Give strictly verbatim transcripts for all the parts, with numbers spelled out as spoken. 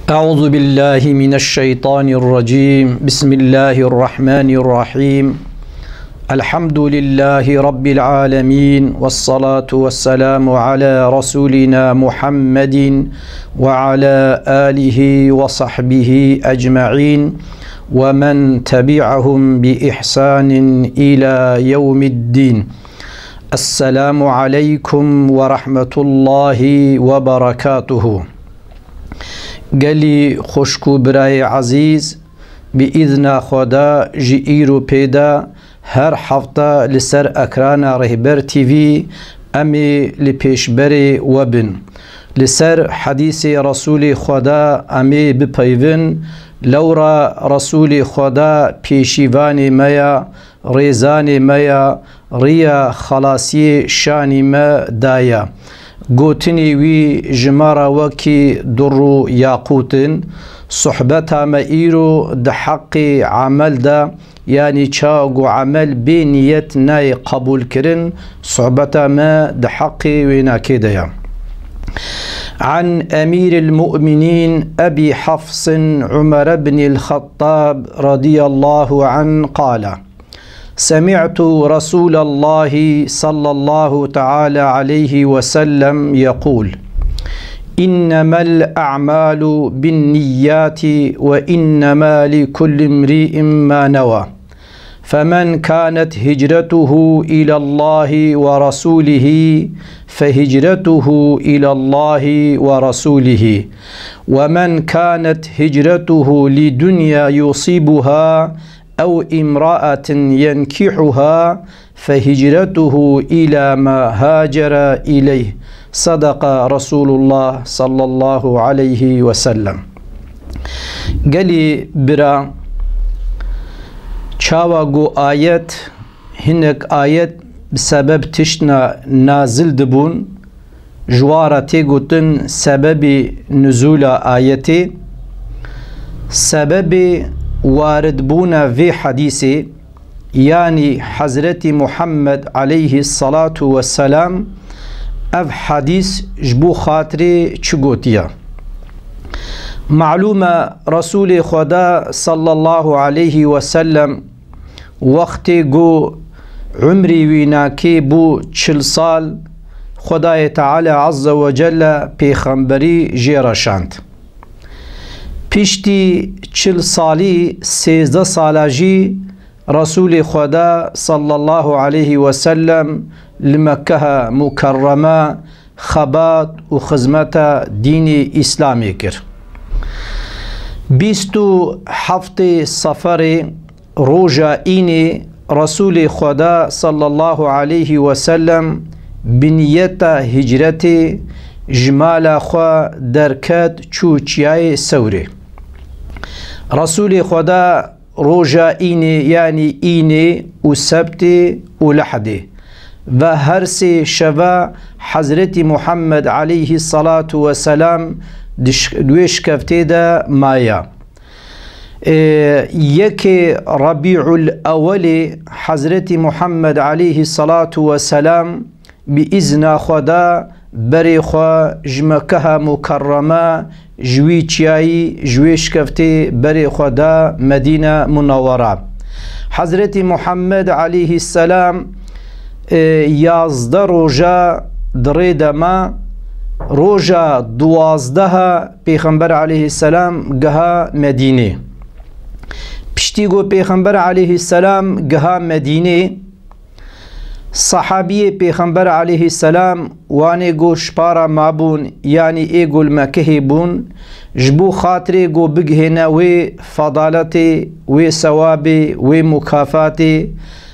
أعوذ بالله من الشيطان الرجيم. بسم الله الرحمن الرحيم. الحمد لله رب العالمين، والصلاة والسلام على رسولنا محمد وعلى آله وصحبه أجمعين، ومن تبعهم بإحسان إلى يوم الدين. السلام عليكم ورحمة الله وبركاته. Gelî xwişk û birayê ezîz, bi îzna Xweda ji îro pê de her hefte li ser ekrana Rêhber T V em ê li pêşberê we bin. Li ser hedîsê Resûlê Xweda em ê bipeyvin, lewra Resûlê Xweda pêşîvanê me ya, rêzanê me ya, riya xelasiyê şanî me daye. Gotinê wî ji me re wekî dur û yaqût in. Sohbeta me îro di heqê emel de, yanî çawa ku emel bê niyet nayê qebûlkirin, sohbeta me di heqê wênakê de ye. عن أمير المؤمنين أبي حفص عمر بن الخطاب رضي الله عنه قال: سمعت رسول الله صلى الله تعالى عليه وسلم يقول: إنما الأعمال بالنيات وإنما لكل امرئ ما نوى، فمن كانت هجرته إلى الله ورسوله فهجرته إلى الله ورسوله، ومن كانت هجرته لدنيا يصيبها أو امرأة ينكحها فهجرته إلى ما هاجر إليه. صدق رسول الله صلى الله عليه وسلم. Gelî bira, çawa ku ayet, hinek ayet bi sebeb tiştna nazil dibûn, ji wan re tê gotin sebebê nuzûla ayetê. Sebebê waridbûna vê hedîsê, yanî Hezretî Muhammed aleyhî salatu we selam, ev hedîs ji bo xatirê çi gotiye? Malûm e, Resûlê Xweda sallallahu aleyhi ve sellem wextê ku umrî wî nakê bû çil sal, Xwedayê Teala Azze ve Celle pêxemberî jê re şand. Piştî çil salî, sêzdeh sala jî Resûlê Xweda sallallahu aleyhi ve sellem li Mekkeha Mukerreme xebat û xizmeta dînê Îslamê kir. Bîst û heftê Seferê, roja înê, Resûlê Xweda sallallahu aleyhi ve sellem bi niyeta hicretê ji mala xwe derket, çû çiyayê Sewrê. Resûlê Xweda roja înê, yanî înê û sebtê û lehdê, ve her sê şeva Hezretî Muhammed aleyhî salatu ve selam di ş-, di wê şikeftê de maya. Ê, yekê Rebî'ul Ewelê Hezretî Muhammed aleyhî salatu ve selam bi îzna Xweda berê xwe ji Mekkeha Mukerreme, ji wî çiyayî, ji wê şikeftê berê xwe da Medîne Munewwere. Hezretî Muhammed aleyhî selam, e, yazdeh roja di rê de ma, roja duwazdeha Pêxember aleyhî selam giha Medînê. Piştî ku Pêxember aleyhî selam giha Medînê, Sahabiyê Pêxember aleyhî selam, wanê ku ji para mabûn, yanî ê ku li Mekehê bûn, ji bo xatirê ku bigihêne wê fedaletê, wê sewabê, wê mukafatê,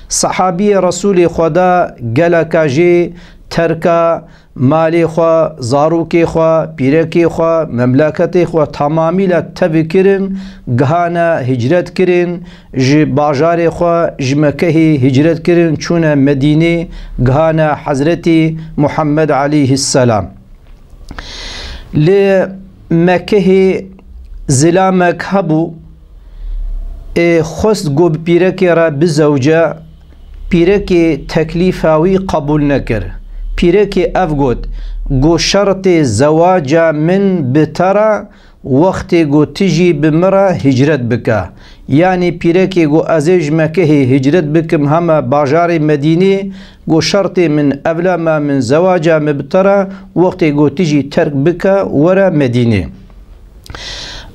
sahabiyê Resûlê Xweda geleka jê terka malê xwe, zarokê xwe, pîrekê xwe, memleketê xwe temamîle tevî kirin, gihane hicret kirin, ji bajarê xwe, ji Mekehê hicret kirin, çûne Medînê, gihane Hezretî Muhammed aleyhî selam. Li Mekehê zilamek hebû, ê xwest ku bi pîrekê re bizewce, pîrekê teklîfa wî qebûl nekir. Pîrekê ev got, ku şertê zewaca min bi te re wextê ku tu jî bi min re hicret bike. Yanî pîrekê ku ez ê ji Mekehê hicret bikim heme bajarê Medînê, ku şertê min evlama min, zewaca min bi te re, wextê ku tu jî terk bike, were Medînê.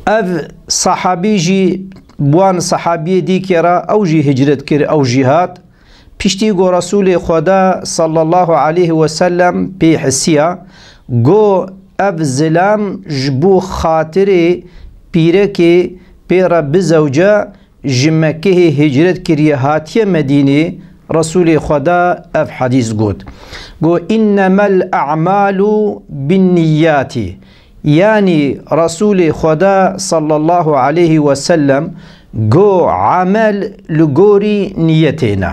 Ev sahabî jî bi wan sahabiyê dîkê re, ew jî hicret kir, ew jî hat. Piştî ku Resûlê Xweda sallallahu aleyhi ve sellem pê hisiya, got, ev zilam ji bo xatirê pîrekê pê re bizewce, ji Mekehê hicret kiriye, hatiye Medînê, Resûlê Xweda ev hedîs got. Got, "Innemel a'malu binniyati." Yanî Resûlê Xweda sallallahu aleyhi ve sellem got, "Amel li gorî niyetê ne."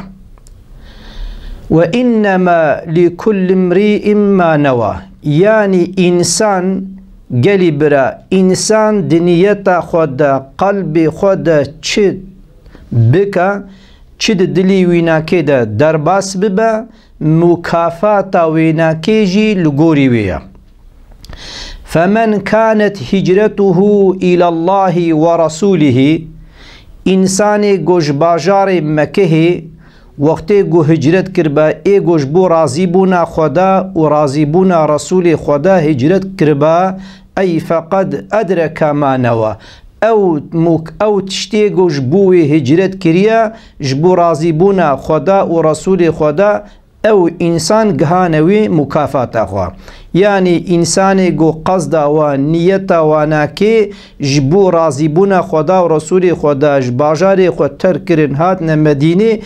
"Ve innema li kulli imri'in ma newa." Yanî însan, gelî bira, însan di niyeta xwe de, qelbê xwe de çi bike, çi di dilî wînakê de derbas bibe, mukafata wênakê jî li gorî wê ye. "Femen kanet hicretuhu ilallahi ve rasulihi", însanê ku ji bajarê Mekehê wextê ku hicret kiribe, ê ku ji bo razîbûna Xweda û razîbûna Resûlê Xweda hicret kiribe, ey feqed edreke ma newa. Ew muk-, ew tiştê ku ji bo wê hicret kiriye, ji bo razîbûna Xweda û Resûlê Xweda, ew însan gihane wî mukafata xwe. Yanî însanê ku qesda wa, niyeta wa nakê, ji bo razîbûna Xweda û Resûlê Xweda ji bajarê xwe terk kirin, hatine Medînê,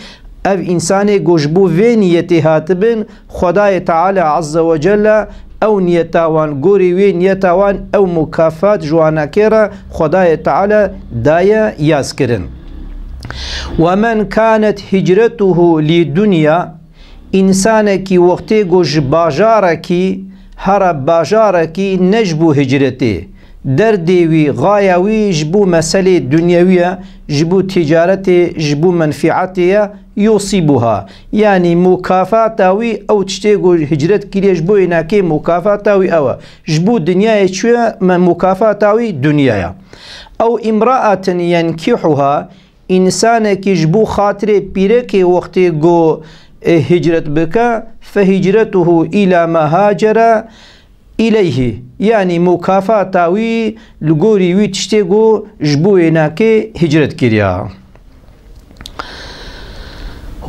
ev însanê ku ji bo vê niyetê hatibin, Xwedayê Teala Azze ve Celle ew niyeta wan, gorî wê niyeta wan, ew mukafat ji wanakê re Xwedayê Teala daye yaz kirin. "Ve men kanet hicretuhu li dunya", însanekî wextê ku ji bajarekî here bajarekî ne ji bo hicretê, derdê wî, xaya wî ji bo meselê dunyewî ye, ji bo ticaretê, ji bo menfietê ye, yusîbuha. Yanî mukafata wî, ew tiştê ku hicret kiriye ji bo wênakê, mukafata wî ew e. Ji bo dinyayê çûye, me mukafata wî dunya ye. Ew imraatin yenkihuha, însanekî ji bo xatirê pîrekê wextê ku, e, hicret bike, fehicretuhu ila ma hacere ileyhi. Yanî mukafata wî li gorî wî tiştê ku ji bo wênakê hicret kiriya.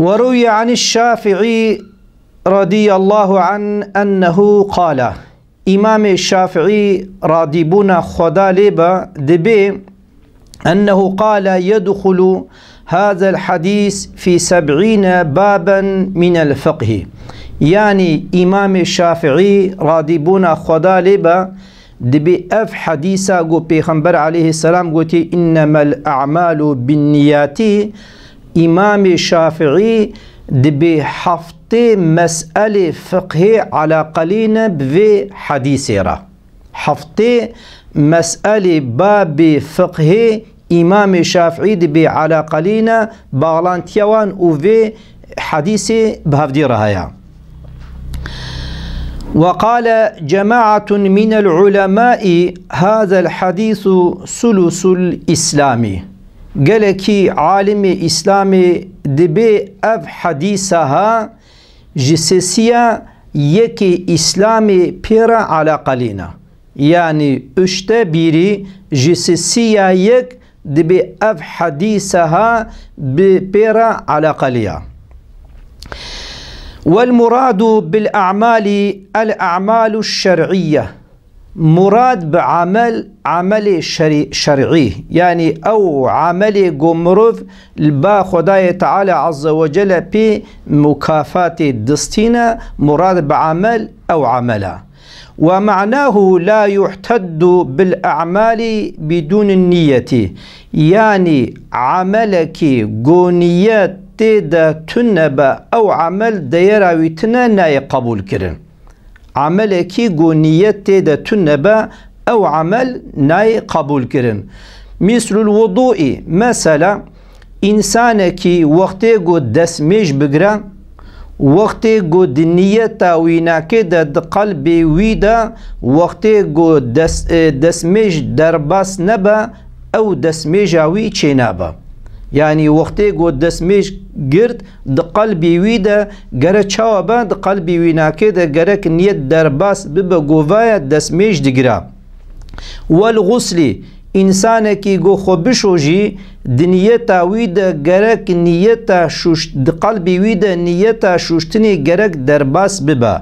Ve ruwiye anî Şafîî radiyallahu anh ennehu qala. Îmamê Şafîî, radîbûna Xweda lê be, dibê, ennehu qale yedxulu hazel hadîs fî seb'îne baben minel fiqhî. Yanî Îmamê Şafîî, radîbûna Xweda lê be, dibê ev hedîsa ku Pêxember aleyhisselam gotî, "Innemel a'malu binniyati", Îmamê Şafîî dibê heftê meselê fiqhê alaqelî ne bi vê hedîsê re. Heftê meselê babê fiqhê Îmamê Şafîî dibê alaqelî ne, bağlantiya wan û vê hedîsê bi hevdî re heye. Ve qale cemaatun minel ulemai hazel hadîsu sulusul îslamî. Gelekî alimê Îslamê dibê ev hedîsa ha ji sesiya yekê Îslamê pê re alaqelî ne. Yanî üçte bîrî ji sesiya yek dibê ev hedîsa ha bi pê re alaqelî ya. Wel muradu bil a'mali el a'malu şer'iyye. Murad bi amel, amelê şerî-, şer'î, yanî ew amelê ku mirov li ba Xwedayê Teala Azze ve Celle pê mukafatê distîne, murad bi amel ew amel e. Ve ma'nahu la yuhteddu bil a'mali bidûnin niyeti. Yanî amelekî ku niyet tê de tune be, ew amel deyera wî tune nayê qebûl kirin. Amelekî ku niyet tê de tune be, ew amel nayê qebûl kirin. Mislul wuduî, mesela, însanekî wextê ku destmêj bigire, Wextê ku di niyeta wînakê de di qelbê wî de, wextê ku des-, e, destmêj derbas nebe, ew destmêja wî çênabe. Yanî wextê ku destmêj girt di qelbî wî de, gere çawa be, di qelbî wînakê de gerek niyet derbas bibe, ku vaya destmêj digira. Wel xuslî, însanekî ku xwe bişo jî, di niyeta wî de gerek niyeta şûş-, di qelbî wî de niyeta şûştinê gerek derbas bibe.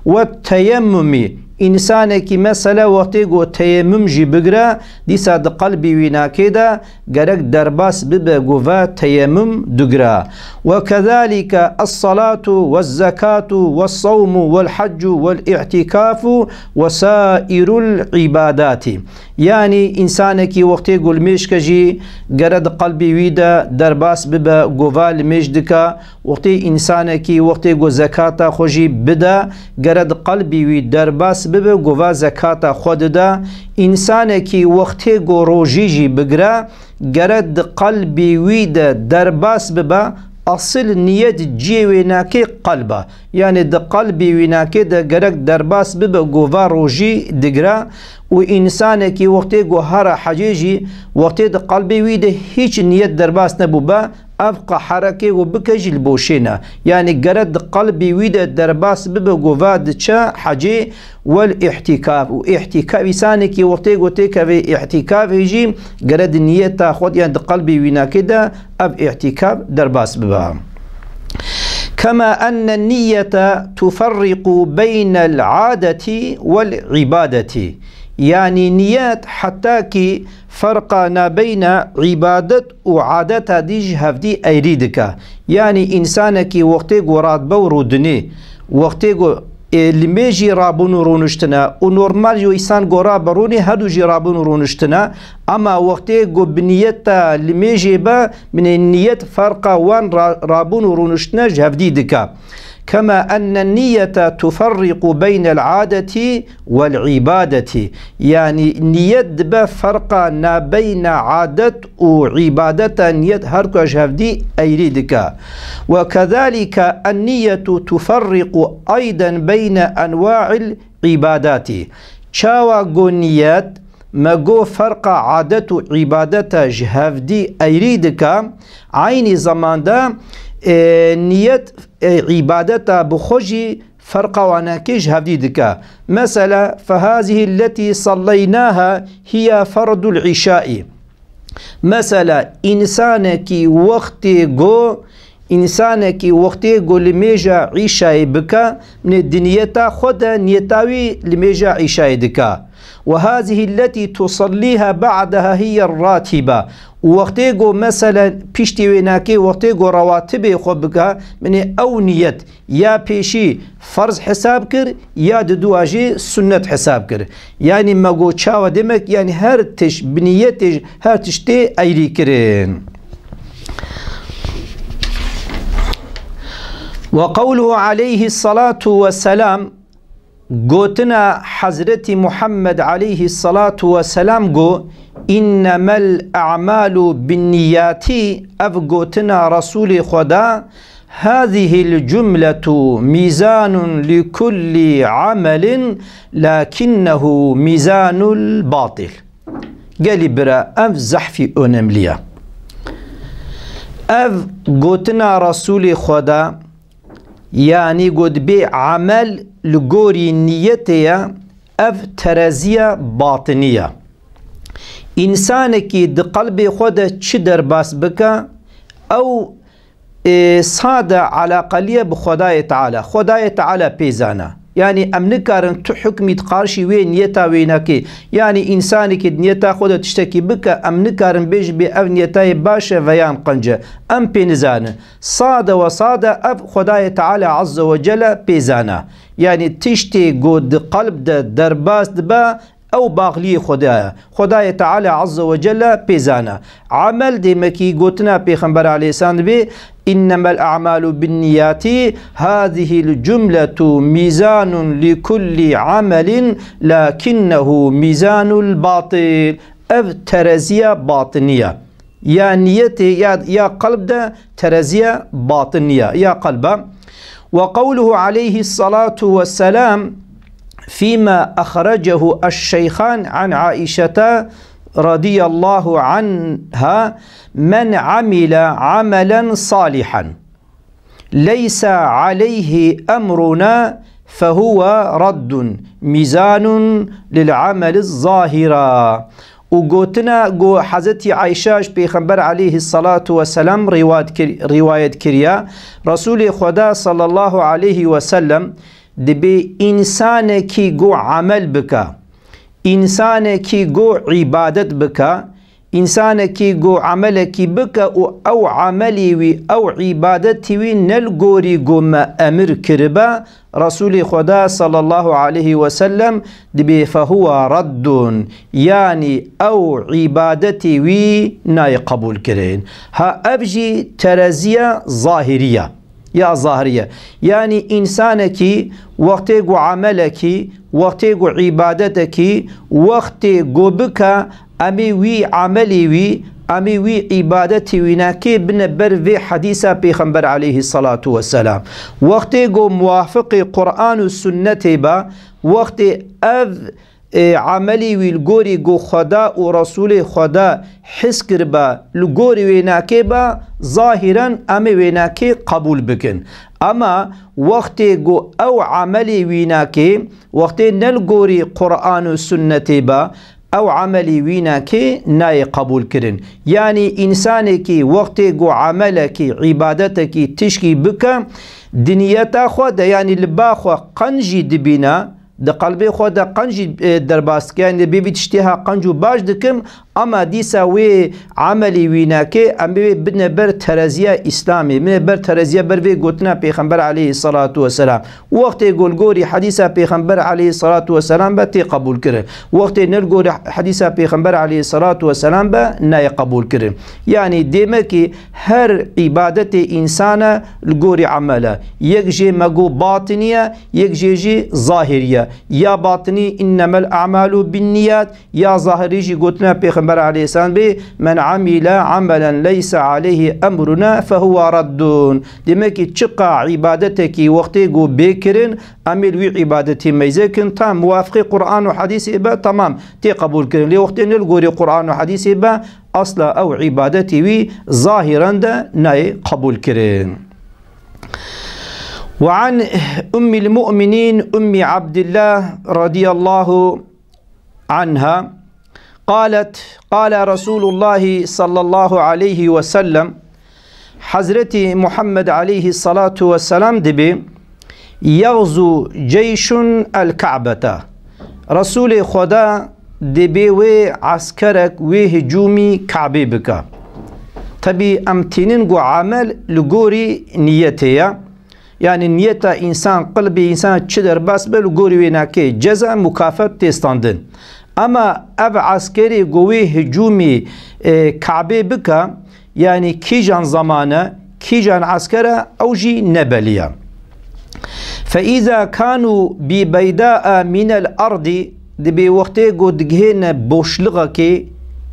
We teyemmumî, însanekî mesela wextê ku teyemmum jî bigire, dîsa di qelbî wînakê de gerek derbas bibe, ku va teyemmum digira. Ve kezalike es-salatu ve zekatu ve sawmu vel haccu vel i'tikafu ve sairul ibadati. Yanî însanekî wextê ku limêj ke jî gere di qelbî wî de derbas bibe, ku va limêj dika. Wextê însanekî wextê ku zekata xwe jî bide, gere di qelbî wî derbas bibe, ku va zekata xwe dide. Însanekî wextê ku rojî jî bigire, gere di qelbî wî de derbas bibe, asil niyet ciyê wênakê qelb e. Yanî di qelbî wînakê de gerek derbas bibe, ku va rojî digire. Û însanekî wextê ku here hecê jî, wextê di qelbê wî de hîç niyet derbas nebûbe, ev qe herekê ku bike jî li boşê ne. Yanî gere di qelbî wî de derbas bibe, ku va diçe hecê. Wel îhtîkaf. Û îhtîkaf, însanekî wextê ku têkeve îhtîkafê jî gere di niyeta xwe, yanî di qelbî wînakê de ev îhtîkaf derbas bibe. Kema enne niyete tuferriqu beynel adeti vel ibadeti. Yanî niyet heta kî ferqa nabeyna îbadet û adeta dî ji hevdî eyrî dike. Yanî însanekî wextê ku radbe û rûdinê, wextê ku, e, limêjî rabûn û rûniştine û normal jî însan ku rabe rûnê, her du jî rabûn û rûniştine, ama wextê ku bi niyeta limêjê be, binê niyet ferqa wan ra-, rabûn û rûniştine ji hevdî dike. Kema enne niyete tuferriqu beynel adeti vel ibadeti. Yanî niyet dibe ferqa nabeyna adet û ibadeta, niyet her ku ji hevdî eyrî dike. Ve kezalike en niyetu tuferriqu eyden beyne enwa'il ibadati. Çawa ku niyet, me got ferqa adet û ibadeta ji hevdî eyrî dike, eynî zamanda, e, niyet, e, ibadeta bi xwe jî ferqa wanekê ji hevdî dike. Mesela, fehazihî lletî salleynaha hiye ferdul îşaî. Mesela, însanekî wextê ku, însanekî wextê ku limêja îşayê bike, binê di niyeta xwe de niyeta wî limêja îşayê dike. Ve hazihî lletî tusallîha ba'deha hiye ratibe. Û wextê ku mesela piştî wênakê wextê ku rewatibê xwe bike, binê ew niyet ya pêşî ferz hesab kir, ya di dua jî sunnet hesab kir. Yanî me got çawa demek, yanî her tişt bi niyetê her tiştê eyrî kirin. Ve qewluhu aleyhi salatu ve selam, gotina Hezretî Muhammed aleyhi salatu ve selam got, innemel a'malu binniyati, ev gotina Resûlê Xweda, hazihil cumletu mîzanun li kulli amelin, lakinnehu mîzanul batil. Gelî bira, ev zehfî önemli ye. Ev gotina Resûlê Xweda, yanî got bê amel li gorî niyetê ye, ev tereziya batinî ye. Însanekî di qelbê xwe de çi derbas bike, ew, e, sade alaqeliye bi Xwedayê Teala. Xwedayê Teala pê zane. Yanî em nikarin tu hukmî di qarşî wê niyeta wê nekê. Yanî însanekî di niyeta xwe de tiştekî bike, em nikarin bêjin bê ev niyeta yê baş e veyan qenc e. Em pê nizanin. Sade we sade ev Xwedayê Teala Azze ve Celle pê zane. Yanî tiştê ku di qelb de derbas dibe, ew baxliyê Xwedê ye. Xwedayê Teala Azze ve Celle pê zane. Amel demekî gotina Pêxember aleyhisselam dibê, innemel a'malu binniyati, hazihil cumletu mîzanun li kulli amelin, lakinnehu mîzanul batil. Ev tereziya batinî ye. Ya niyetê ya, ya qelb de tereziya batinî ye, ya qelb e. وقوله عليه الصلاة والسلام فيما أخرجه الشيخان عن عائشة رضي الله عنها: من عمل عملا صالحا ليس عليه أمرنا فهو رد، ميزان للعمل الظاهرة. û gotina ku Hezretî Ayşe ji Pêxember aleyhissalatu vesselam rîwayet kir-, rîwayet kiriye. Resûlê Xweda sallallahu aleyhi ve sellem dibê, însanekî ku emel bike, însanekî ku îbadet bike, însanekî ku emelekî bike û ew emelî wî, ew îbadetî wî ne li gorî ku me emir kiribe, Resûlê Xweda sallallahu aleyhi ve sellem dibê fehuwa raddun, yanî ew îbadetê wî nayê qebûl kirin. Ha ev jî tereziya zahiriya, ya zahiriye. Yanî însanekî wextê ku emelekî, wextê ku îbadetekî, wextê ku bike, em ê wî emelê wî, em ê wî îbadetê wî nake bine ber vê hedîsa Pêxember aleyhissalatu vesselam. Wextê ku muwafiqê Quran û sunnetê be, wextê ev, e, emelê wî li gorî ku Xweda û Resûlê Xweda his kiribe, li gorî wê nake be, zahiren em ê wê nake qebûl bikin. Ema wextê ku ew emelê wî nake, wextê ne li gorî Quran û sunnetê be, ew emelî wî nake nayê qebûl kirin. Yanî însanekî wextê ku emelekî, îbadetekî, tişkî bike, di niyeta xwe de, yanî li ba xwe qenc jî dibîne, di qelbê xwe de qenc jî, e, derbas dike, yanî dibê vî tiştê ha qenc û baş dikim, ama dîsa wê emelî wî nake, em ê wê bidine ber tereziya Îslamê, bidine ber tereziya ber vê gotina Pêxember aleyhissalatu vesselam. Wextê ku li gorî hedîsa Pêxember aleyhissalatu vesselam be, tê qebûl kirin. Wextê ne li gorî hedîsa Pêxember aleyhissalatu vesselam be, nayê qebûl kirin. Yanî dêmekî her îbadetê însana li gorî emel e. Yek jê me got batiniye, yek jê jî zahiriye. Ya batinî innemel a'malu binniyat, ya zahirî jî gotina Pêxember aleyhisselam bê, "Men amile amelen leyse aleyhi emruna fehuwa raddun." Demek ki çiqa îbadetekî wextê ku bê kirin, em ê li wî îbadetî meyze kin, ta muwafiqê Quran û hedîsê be, temam, tê qebûl kirin. Lê wextê ne li gorî Quran û hedîsê be, asla ew îbadetî wî zahiren de nayê qebûl kirin. Ve an Ummil Mu'minîn Ummi Abdillah radiyallahu anha, qalet, qala Resulullah sallallahu aleyhi ve sellem, Hazreti Muhammed aleyhissalatu vesselam dibê, "Yagzu ceyşun el Ka'bete." Resulê Xweda dibê wê eskerek, wê hicûmî Ka'bê bike. Tebî em tînin ku amel li gorî niyetê ye. Yanî niyeta însan, qilbê însan çi derbas be, li gorî wê nake ceza, mukafat tê standin. Ema ev eskerê ku wê hicûmî, e, Kabê bike, yanî kîjan zamane, kîjan eskere, ew jî ne belî ye. Fe îza kanu bi beydaa minel erdî, dibê wextê ku digihêne boşluxekê,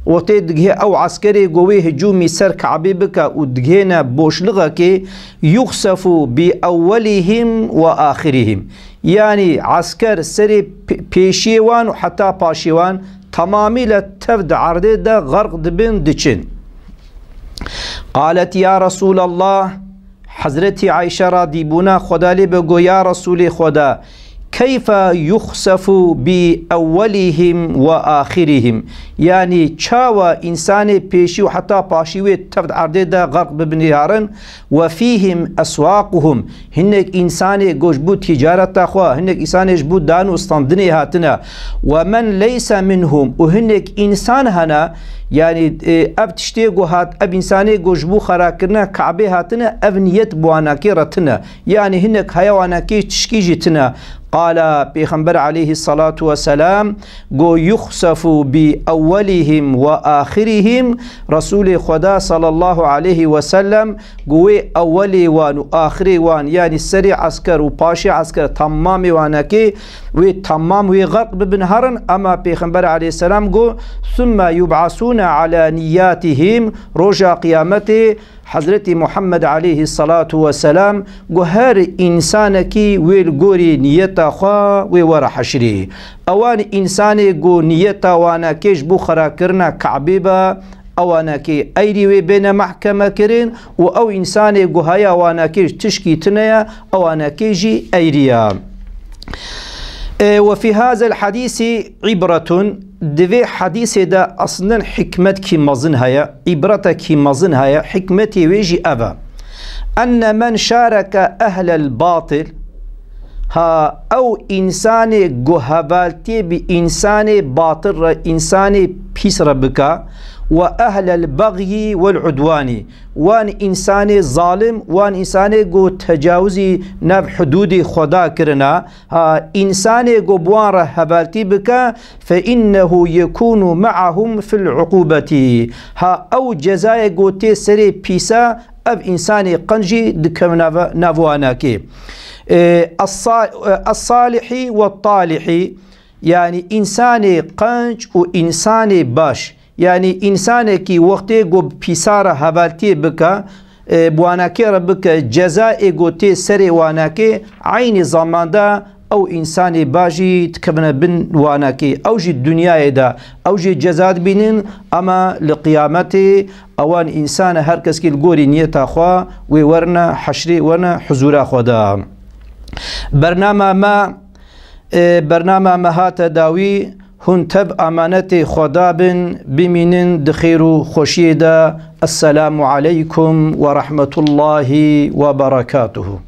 wextê digihê ew eskerê ku wê hicûmî ser Kabê bike û digihêne boşluxekê, yuxsefu bi ewwelihim ve ahirihim. Yanî esker serê pe-, pêşiyê wan û heta paşê wan temamî li tev di erdê de xerq dibin, diçin. Qalet, ya Resûlallah, Hezretî Ayşe radîbûna Xweda lê be got, ya Resûlê Xweda, keyfe yuxsefu bi ewwelihim ve ahirihim? Yanî çawa însanê pêşî û heta paşî wê tev di erdê de xerq bibin, harin, ve fîhim eswaquhum, hinek însanê ku ji bo tîcareta xwe, hinek însanê ji bo dan û standinê hatine, ve men leyse minhum, û hinek însan hene, yanî, e, ev tiştê ku hat, ev însanê ku ji bo xerakirina Kabê hatine, ev niyet bi wan nake, re tine. Yanî hinek heya wan nake, tişkî jî tine. Qala, Pêxember aleyhissalatu vesselam got, yuxsefu bi ewwelihim ve ahirihim. Resûlê Xweda sallallahu aleyhi ve sellem got, wê ewwelê wan û axirê wan, yanî serê esker û paşê esker, temamê wan nake, wê temam wê xerq bibin, herin. Ema Pêxember aleyhisselam got, summe yub'asûne ala niyatihim, roja qiyametê Hezretî Muhammed aleyhî salatu weselam got, her însanekî wê li gorî niyeta xwe wê were heşrî. Ewan însanê ku niyeta wanekê ji bo xerakirina Kabê be, ewanekê eyrî wê bêne mehkeme kirin û ew însanê ku heya wanekê ji tişkî tune ye, ewanekê jî eyrî ye. E, وفي هذا الحديث عبرة, di vê hedîsê de aslında hikmetkî mezin heye, îbretekî mezin heye. Hikmetê wê jî ev e. أن من شارك أهل الباطل, ha ew însanê ku hevaltiyê bi însanê batil re, însanê pîs re bike, وأهل البغي والعدوان, wan însanê zalim, wan însanê ku tecawizî nav hudûdê Xweda kirine, ha, însanê ku bi wan re hevaltî bike, فإنه يكون معهم في العقوبة. Ha, ew cezayê ku tê serê pîsa, ev însanê qenc jî dikevin nav, nav wanakê. E, الصا-, e, الصالح والطالح, yanî însanê qenc û însanê baş. Yanî însanekî wextê ku bi pîsa re hevaltiyê bike, e, bi wanakê re bike, ceza ê ku tê serê wanakê, eynî zamanda ew însanê baş jî dikevine bin wanakê. Ew jî dinyayê de, ew jî ceza dibînin, ama li qiyametê ewan însane her keskî li gorî niyeta xwe wê werine heşrê, werine huzûra xwe de. Bernama me, e, bernama me hate dawî, hûn tev amanetê Xweda bin, bimînin di xêr û xweşiyê de. Esselamu aleykum ve rahmetullahi ve berekatuhu.